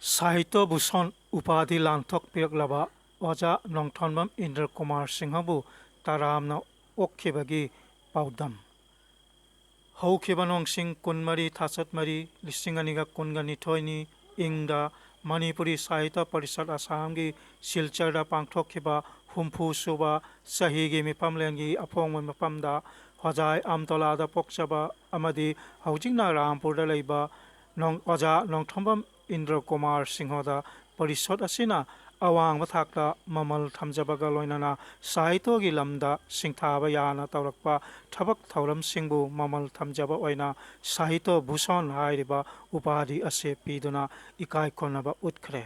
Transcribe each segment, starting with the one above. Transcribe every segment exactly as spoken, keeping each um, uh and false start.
ꯁꯥꯍꯤꯇ꯭ꯌ ꯚꯨꯁꯟ ꯎꯄꯥꯙꯤ ꯂꯥꯟꯊꯣꯛꯄꯤꯔꯛꯂꯕ ꯑꯣꯖꯥ ꯅꯣꯡꯊꯣꯝꯕꯝ ꯏꯟꯗ꯭ꯔ ꯀꯨꯃꯥꯔ ꯁꯤꯡꯍꯕꯨ ꯇꯔꯥꯝꯅ ꯑꯣꯛꯈꯤꯕꯒꯤ ꯄꯥꯎꯗꯝ꯫ ꯍꯧꯈꯤꯕ ꯅꯣꯡꯁꯤꯡ ꯀꯨꯟꯃꯔꯤ, ꯊꯥꯆꯠ ꯃꯔꯤ, ꯂꯤꯁꯤꯡ ꯑꯅꯤꯒ ꯀꯨꯟꯒ ꯅꯤꯊꯣꯏꯅꯤ, ꯏꯪꯗ ꯃꯅꯤꯄꯨꯔꯤ ꯁꯥꯍꯤꯇ꯭ꯌ ꯄꯔꯤꯁꯠ ꯑꯁꯥꯝꯒꯤ ꯁꯤꯜꯆꯔꯗ ꯄꯥꯡꯊꯣꯛꯈꯤꯕ ꯍꯨꯝꯐꯨ ꯁꯨꯕ ꯆꯍꯤꯒꯤ ꯃꯤꯐꯝꯂꯦꯟꯒꯤ ꯑꯐꯣꯡꯕ ꯃꯐꯝꯗ ꯍꯣꯖꯥꯏ ꯑꯝꯇꯣꯂꯥꯗ ꯄꯣꯛꯆꯕ ꯑꯃꯗꯤ ꯍꯧꯖꯤꯛꯅ ꯔꯥꯝꯄꯨꯔꯗ ꯂꯩꯕ ꯅꯣꯡ-, ꯑꯣꯖꯥ ꯅꯣꯡꯊꯣꯝꯕꯝ ꯏꯟꯗ꯭ꯔ ꯀꯨꯃꯥꯔ ꯁꯤꯡꯍꯗ ꯄꯔꯤꯁꯠ ꯑꯁꯤꯅ ꯑꯋꯥꯡꯕ ꯊꯥꯛꯇ ꯃꯃꯜ ꯊꯝꯖꯕꯒ ꯂꯣꯏꯅꯅ ꯁꯥꯍꯤꯇ꯭ꯌꯒꯤ ꯂꯝꯗ ꯁꯤꯡꯊꯥꯕ ꯌꯥꯅ ꯇꯧꯔꯛꯄ ꯊꯕꯛ ꯊꯧꯔꯝꯁꯤꯡꯕꯨ ꯃꯃꯜ ꯊꯝꯖꯕ ꯑꯣꯏꯅ ꯁꯥꯍꯤꯇ꯭ꯌ ꯚꯨꯁꯟ ꯍꯥꯏꯔꯤꯕ ꯎꯄꯥꯙꯤ ꯑꯁꯤ ꯄꯤꯗꯨꯅ ꯏꯀꯥꯏ ꯈꯨꯝꯅꯕ ꯎꯠꯈ꯭ꯔꯦ꯫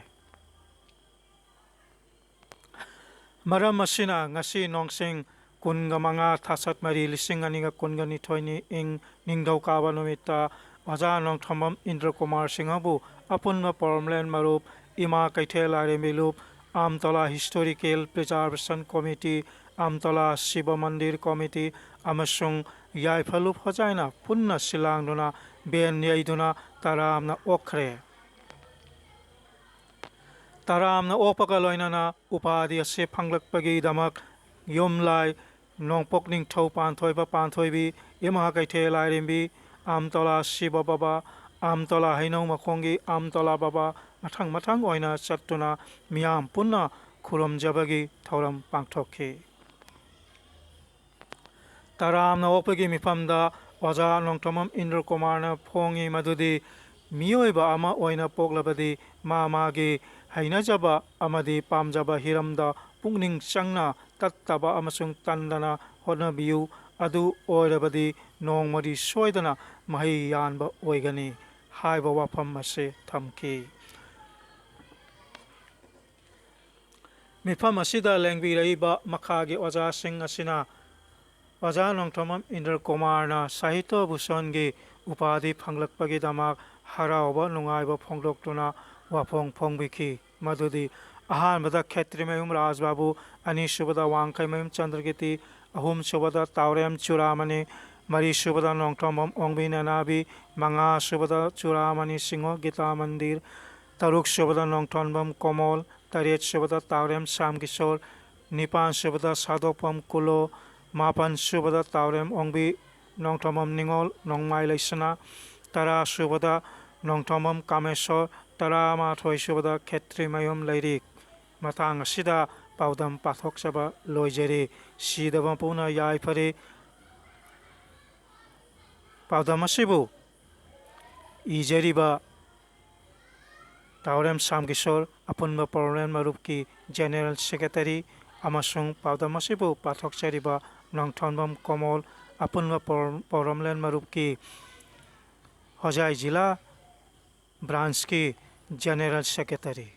ꯃꯔꯝ ꯑꯁꯤꯅ ꯉꯁꯤ ꯅꯣꯡꯁꯤꯡ ꯀꯨꯟꯒ ꯃꯉꯥ, ꯊꯥꯆꯠ ꯃꯔꯤ, ꯂꯤꯁꯤꯡ ꯑꯅꯤꯒ ꯀꯨꯟꯒ ꯅꯤꯊꯣꯏꯅꯤ, ꯏꯪ ꯅꯤꯡꯊꯧꯀꯥꯕ ꯅꯨꯃꯤꯠꯇ ꯑꯣꯖꯥ ꯅꯣꯡꯊꯣꯝꯕꯝ ꯏꯟꯗ꯭ꯔ ꯀꯨꯃꯥꯔ ꯁꯤꯡꯍꯕꯨ ꯑꯄꯨꯟꯕ ꯄꯣꯔꯣꯝꯂꯦꯟ ꯃꯔꯨꯞ, ꯏꯃꯥ ꯀꯩꯊꯦꯜ ꯂꯥꯏꯔꯦꯝꯕꯤ ꯂꯨꯞ, ꯑꯝꯇꯣꯂꯥ ꯍꯤꯁꯇꯣꯔꯤꯀꯦꯜ ꯄ꯭ꯔꯤꯖꯥꯔꯚꯦꯁꯟ ꯀꯣꯃꯤꯇꯤ, ꯑꯝꯇꯣꯂꯥ ꯁꯤꯕ ꯃꯟꯗꯤꯔ ꯀꯣꯃꯤꯇꯤ ꯑꯃꯁꯨꯡ ꯌꯥꯏꯐ ꯂꯨꯞ ꯍꯣꯖꯥꯏꯅ ꯄꯨꯟꯅ ꯁꯤꯜꯂꯥꯡꯗꯨꯅ ꯕꯦꯟ ꯌꯩꯗꯨꯅ ꯇꯔꯥꯝꯅ ꯑꯣꯛꯈ꯭ꯔꯦ꯫ ꯇꯔꯥꯝꯅ ꯑꯣꯛꯄꯒ ꯂꯣꯏꯅꯅ ꯎꯄꯥꯙꯤ ꯑꯁꯤ ꯐꯪꯂꯛꯄꯒꯤꯗꯃꯛ ꯌꯨꯝꯂꯥꯏ ꯅꯣꯡꯄꯣꯛ ꯅꯤꯡꯊꯧ ꯄꯥꯟꯊꯣꯏꯕ ꯄꯥꯟꯊꯣꯏꯕꯤ, ꯏꯃꯥ ꯀꯩꯊꯦꯜ ꯂꯥꯏꯔꯦꯝꯕꯤ, ꯑꯝꯇꯣꯂꯥ ꯁꯤꯕ ꯕꯕꯥ, ꯑꯝꯇꯣꯂꯥ ꯍꯩꯅꯧ ꯃꯈꯣꯡꯒꯤ ꯑꯝꯇꯣꯂꯥ ꯕꯕꯥ ꯃꯊꯪ ꯃꯊꯪ ꯑꯣꯏꯅ ꯆꯠꯇꯨꯅ ꯃꯤꯌꯥꯝ ꯄꯨꯟꯅ ꯈꯨꯔꯨꯝꯖꯕꯒꯤ ꯊꯧꯔꯝ ꯄꯥꯡꯊꯣꯛꯈꯤ꯫ ꯇꯔꯥꯝꯅ ꯑꯣꯛꯄꯒꯤ ꯃꯤꯐꯝꯗ ꯑꯣꯖꯥ ꯅꯣꯡꯊꯣꯝꯕꯝ ꯏꯟꯗ꯭ꯔ ꯀꯨꯃꯥꯔꯅ ꯐꯣꯡꯉꯤ ꯃꯗꯨꯗꯤ ꯃꯤꯑꯣꯏꯕ ꯑꯃ ꯑꯣꯏꯅ ꯄꯣꯛꯂꯕꯗꯤ ꯃꯥ ꯃꯥꯒꯤ ꯍꯩꯅꯖꯕ ꯑꯃꯗꯤ ꯄꯥꯝꯖꯕ ꯍꯤꯔꯝꯗ ꯄꯨꯛꯅꯤꯡ ꯆꯪꯅ ꯇꯠꯇꯕ ꯑꯃꯁꯨꯡ ꯇꯟꯗꯅ ꯍꯣꯠꯅꯕꯤꯌꯨ꯫ ꯑꯗꯨ ꯑꯣꯏꯔꯕꯗꯤ ꯅꯣꯡꯃꯗꯤ ꯁꯣꯏꯗꯅ ꯃꯍꯩ ꯌꯥꯟꯕ ꯑꯣꯏꯒꯅꯤ ꯍꯥꯏꯕ ꯋꯥꯐꯝ ꯑꯁꯤ ꯊꯝꯈꯤ꯫ ꯃꯤꯐꯝ ꯑꯁꯤꯗ ꯂꯦꯡꯕꯤꯔꯛꯏꯕ ꯃꯈꯥꯒꯤ ꯑꯣꯖꯥꯁꯤꯡ ꯑꯁꯤꯅ ꯑꯣꯖꯥ ꯅꯣꯡꯊꯣꯝꯕꯝ ꯏꯟꯗ꯭ꯔ ꯀꯨꯃꯥꯔꯅ ꯁꯥꯍꯤꯇ꯭ꯌ ꯚꯨꯁꯟꯒꯤ ꯎꯄꯥꯙꯤ ꯐꯪꯂꯛꯄꯒꯤꯗꯃꯛ ꯍꯔꯥꯎꯕ ꯅꯨꯡꯉꯥꯏꯕ ꯐꯣꯡꯗꯣꯛꯇꯨꯅ ꯋꯥꯐꯣꯡ ꯐꯣꯡꯕꯤꯈꯤ꯫ ꯃꯗꯨꯗꯤ ꯑꯍꯥꯟꯕꯗ ꯈꯦꯇ꯭ꯔꯤꯃꯌꯨꯝ ꯔꯥꯖꯕꯥꯕꯨ, ꯑꯅꯤꯁꯨꯕꯗ ꯋꯥꯡꯈꯩꯃꯌꯨꯝ ꯆꯟꯗ꯭ꯔꯀꯤꯔꯇꯤ, ꯑꯍꯨꯝꯁꯨꯕꯗ ꯇꯥꯎꯔꯦꯝ ꯆꯨꯔꯥꯃꯅꯤ, ꯃꯔꯤꯁꯨꯕꯗ ꯅꯣꯡꯊꯣꯝꯕꯝ ꯑꯣꯡꯕꯤ ꯅꯅꯥꯕꯤ, ꯃꯉꯥꯁꯨꯕꯗ ꯆꯨꯔꯥꯃꯅꯤ ꯁꯤꯡꯍ ꯒꯤꯇꯥ ꯃꯟꯗꯤꯔ, ꯇꯔꯨꯛ ꯁꯨꯕꯗ ꯅꯣꯡꯊꯣꯟꯕꯝ ꯀꯣꯃꯣꯜ, ꯇꯔꯦꯠ ꯁꯨꯕꯗ ꯇꯥꯎꯔꯦꯝ ꯁꯥꯝꯀꯤꯁꯣꯔ, ꯅꯤꯄꯥꯟ ꯁꯨꯕꯗ ꯁꯥꯗꯣꯛꯄꯝ ꯀꯨꯂꯣ, ꯃꯥꯄꯟ ꯁꯨꯕꯗ ꯇꯥꯎꯔꯦꯝ ꯑꯣꯡꯕꯤ, ꯅꯣꯡꯊꯣꯝꯕꯝ ꯅꯤꯉꯣꯜ, ꯅꯣꯡꯃꯥꯏ ꯂꯩꯁꯅꯥ, ꯇꯔꯥ ꯁꯨꯕꯗ ꯅꯣꯡꯊꯣꯝꯕꯝ ꯀꯥꯃꯦꯁꯣꯔ, ꯇꯔꯥꯃꯥꯊꯣꯏ ꯁꯨꯕꯗ ꯈꯦꯇ꯭ꯔꯤꯃꯌꯨꯝ ꯂꯩꯔꯤꯛ꯫ ꯃꯇꯥꯡ ꯑꯁꯤꯗ ꯄꯥꯎꯗꯝ ꯄꯥꯊꯣꯛꯆꯕ ꯂꯣꯏꯖꯔꯦ꯫ ꯁꯤꯗꯕ ꯃꯄꯨꯅ ꯌꯥꯏꯐꯔꯦ꯫ ꯄꯥꯎꯗꯝ ꯑꯁꯤꯕꯨ ꯏꯖꯔꯤꯕ ꯇꯥꯎꯔꯦꯝ ꯁꯥꯝꯀꯤꯁꯣꯔ, ꯑꯄꯨꯟꯕ ꯄꯣꯔꯣꯝꯂꯦꯟ ꯃꯔꯨꯞꯀꯤ ꯖꯦꯅꯦꯔꯦꯜ ꯁꯦꯀ꯭ꯔꯦꯇꯔꯤ, ꯑꯃꯁꯨꯡ ꯄꯥꯎꯗꯝ ꯑꯁꯤꯕꯨ ꯄꯥꯊꯣꯛꯆꯔꯤꯕ ꯅꯣꯡꯊꯣꯟꯕꯝ ꯀꯣꯃꯣꯜ, ꯑꯄꯨꯟꯕ ꯄꯣꯔꯣꯝ-, ꯄꯣꯔꯣꯝꯂꯦꯟ ꯃꯔꯨꯞꯀꯤ ꯍꯣꯖꯥꯏ ꯖꯤꯂꯥ ꯕ꯭ꯔꯥꯟꯁꯀꯤ ꯖꯦꯅꯦꯔꯦꯜ ꯁꯦꯀ꯭ꯔꯦꯇꯔꯤ꯫